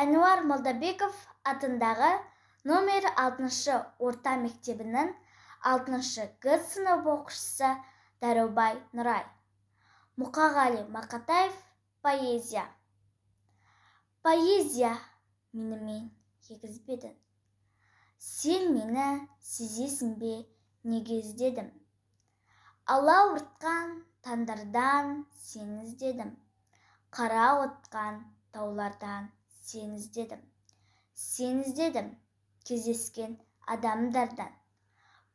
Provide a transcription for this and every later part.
Әнуар Молдабеков атындағы номер 6 орта мектебінің 6 Г сынып оқушысы Дәрубай Нұрай. Мұқағали Мақатаев. Поэзия. Поэзия, менімен егіз бе едің? Сен мені сезесің бе, неге іздедім? Алауыртқан таңдардан сені іздедім, қарауытқан таулардан сені іздедім. Сені іздедім кездескен адамдардан,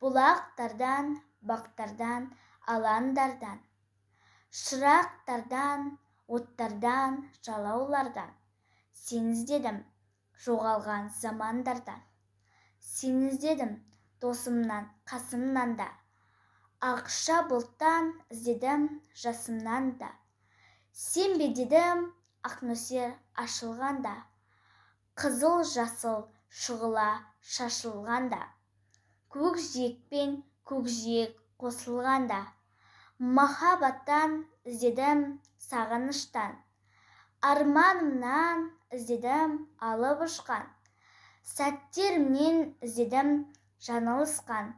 бұлақтардан, бақтардан, алаңдардан, шырақтардан, оттардан, жалаулардан. Сені іздедім жоғалған замандардан. Сені іздедім досымнан, қасымнан да, ақша бұлттан іздедім жасымнан да. Сен бе дедім ақ нөсер ашылғанда, қызыл жасыл шұғыла шашылғанда, көкжиекпен көкжиек қосылғанда. Махаббаттан іздедім, сағыныштан, арманымнан іздедім, алып ұшқан сәттерімнен іздедім жаңылысқан.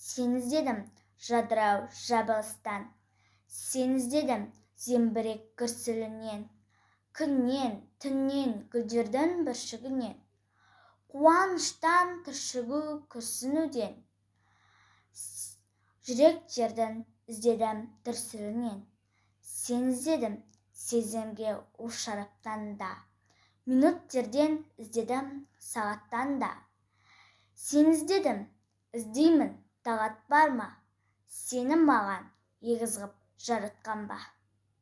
Сені іздедім жадырау жабылыстан, сені іздедім зеңбірек гүрсілінен, күннен, түннен, гүлдердің бүршігінен, қуаныштан түршігу күрсінуден, жүректердің іздедім дүрсілінен. Сені іздедім сезімге у шараптан да, минуттерден іздедім сағаттан да. Сені іздедім, іздеймін, тағат бар ма? Сені маған егіз ғып жаратқан ба?